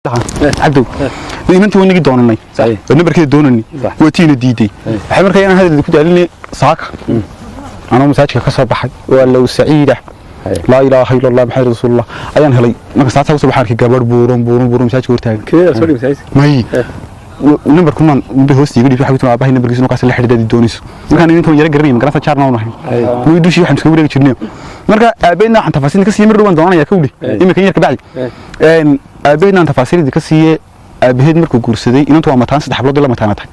Cabdow, inantii wanagi doonanay oo nambarkeeda doonanay, waa tiina diiday. Waxay markaa inaan hadalka ku daalinay saaka anoo masaajidka ka soo baxay waa low saciida, laa ilaaha illa Allah, Maxamed rasuulullah, ayaan helay. Marka saacada soo baxaan arkay gabadh buuran buuran buuran masaajidka hortaagan. May nambarku maan muddo hoosta iga dhiibtay. Waxay ku tiri aabahay nambarkiisa nukaas la xidhiidhaadi doonayso. Markaan inantan yara garanay, magarasa jaarna u nahay, way dushii waxaan iskaga wareegi jirnay. Marka aabaheedna waxaan tafaasiil ka siiyey mar dhowaan doonanaya kawdhi imika yar kabacdi. Aabaheedna aan tafaasiildi ka siiyey. Aabaheed markuu guursaday inantu waa mataan, saddex hablood la mataana tahay.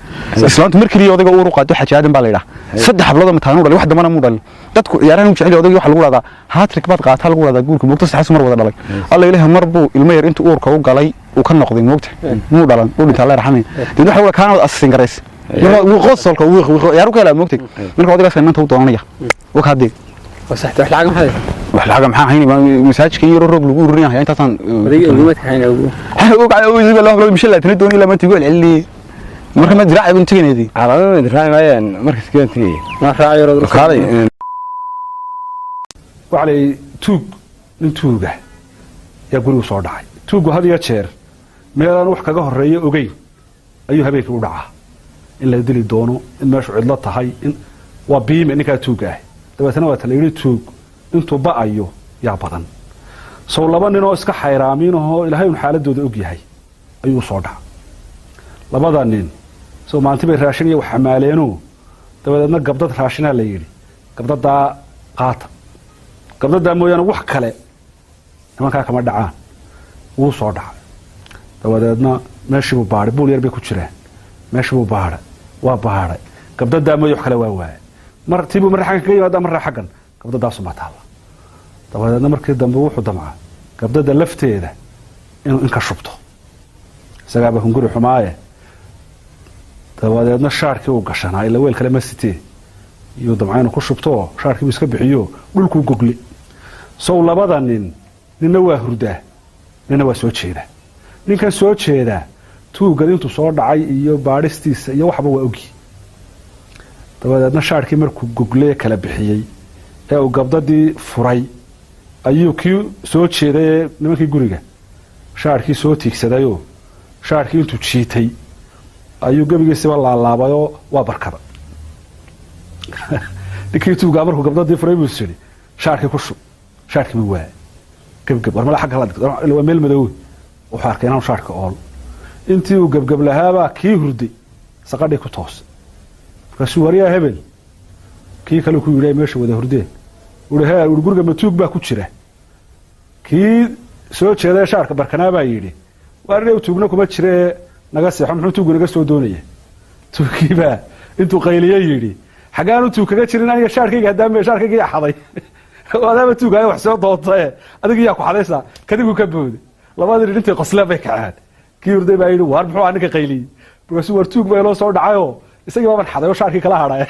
Islaantu mar keliya odayga uur u qaado, Xaaji Aadan baa la yidhaha, saddex hablood oo mataana u dhalay, wax dambana muu dhalin. Dadku ciyaarahan u jecel yahay odayga. Waxaa lagu dhahdaa hat-trick baad qaataa, lagu dhahdaa guurka moogta, saddexaas mar wada dhalay. Alla Ilaahay, mar buu ilmo yar intuu uurka u galay uu ka noqday moogta, muu dhalan, uu dhintaa, Allah raxmay. Dee waxa kaana wad asasin garays wuu qosolka wuu ciyaar u ka helaa moogtay. Marka odaygaas inanta u doonanaya wakaadee wax lacaga maxaa hayni masaajidka in yaroo roog lagu ururinaya intaasaan doon ilaa maanta igu celcelinayay. Marka ma diraac baan tegaynaydi. Kaalay. Waxaa la yidhi tuug, nin tuuga yaa gurigu soo dhacay. Tuuggu had iyo jeer meelaan wax kaga horreeya ogeyn ayuu habeenkii u dhacaa, in la dili doono, in meeshu cidlo tahay, in waa biime ninkaa tuugga ah. Dabeetana waata la yidhi tuug intuu ba'ayo yaa badan. Sow laba ninoo iska xayraamiinahoo Ilaahay un xaaladooda og yahay ayuu soo dhaca labada nin. Sow maalintii bay raashin iyo wax xamaaleenoo, dabadeedna gabdad raashinaa la yidhi, gabdadaa qaata, gabdadaa mooyaane wax kale nimankaa kama dhacaan. Wuu soo dhacay, dabadeedna meeshiibuu baadhay. Buul yar bay ku jiraan. Meeshiibuu baadhay, waa baadhay, gabdadaa mooye wax kale waa waayay. Mar tiibuu marna xaggan kaga yimaada, marna xaggan, gabdadaasuma taalla. Dabadeedna markii dambe wuxuu damcaa gabdada lafteeda inuu inka shubto, isagaaba hunguri xumaaye. Dabadeedna shaarkii uu gashanaa, ila weel kale ma sitee, iyuu damca inuu ku shubto. Shaarkiibuu iska bixiyo, dhulkuu gogli. Sow labada nin, ninna waa hurdaa, ninna waa soo jeedaa. Ninkan soo jeedaa tuugad intuu soo dhacay iyo baadhistiisa iyo waxba waa ogi. Dabadeedna shaarkii markuu gogley kala bixiyey ee uu gabdadii furay ayuu kii soo jeeday ee nimankii guriga shaarkii soo tiigsadayoo, shaarkii intuu jiitay ayuu gebigiisiba laalaabayoo waa barkada. Ninkii tuugaa markuu gabdadii furay buu is yidhi shaarkii ku shub, shaarkii buu waayay. Gebgeb war mala xagga la, waa meel madoowe. Wuxuu arkay inaanu shaarka ool. Intii uu gebgeb lahaabaa kii hurday saqadhii ku toosay. Markaasuu waryaa hebel kii kale ku yidhi ay meesha wada hurdeen ui he ui guriga matuug baa ku jira. Kii soo jeeday shaarka barkanaa baa yidhi waar dhow tuugna kuma jiree, naga seexo, muxuu tuugu naga soo doonaya? Tuugkiibaa intuu qayliye yidhi xaggaanu tuug kaga jirin aniga shaarkayga, haddaame shaarkayga yaa xaday, adaaba tuugaayo wax soo doontae, adiga yaa ku xadaysaa? Kadigu ka booday. Labadii nin intay qosleen bay kaceen. Kii hurday baa yidhi waar muxuu ahaa ninka qayliyey? Markaasuu war tuug baa inoo soo dhacayoo isagii baaban xaday oo shaarkii kala hadhay.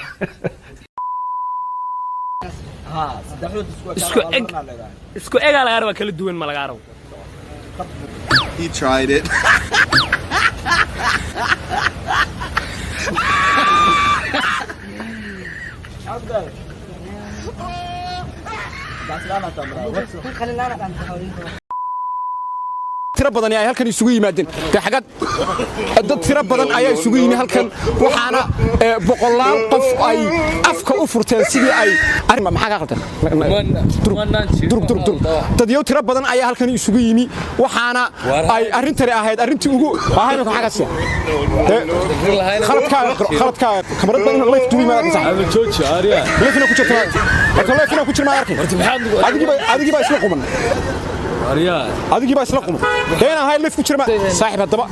Isku eg, isku egaa lagaa rabaa, kala duwan ma lagaa rabo. He tried it. Tiro badan ay halkan isugu yimaadeen dee xagad dad tiro badan ayaa isugu yimi halkan, waxaana boqolaal qof ay afka u furteen sidii ay arrin maxaa ka qaldan. Durug durug durug. Dadyow tiro badan ayaa halkan isugu yimi, waxaana ay arrintani ahayd arrintii ugu ahay. Maxaa ka siya khaladkaaga, khaladkaaga kamarad baa in live duwi ma arkaysaa? Live ku jirta marka live ku jirma arkay. Adigii baa isla quman, adigii baa isla quman deen ahay live ku jirma saaxiib. Haddaba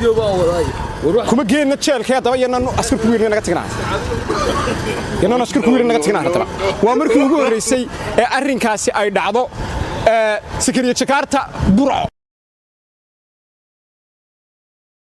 kuma geenna jeelkee, haddaba yanaan askar ku yeedhin naga tagnaa, yanaan askar ku yeedhin naga tagnaa. Haddaba waa markii ugu horreysay ee arrinkaasi ay dhacdo. Sakariya, Jakarta, Burco.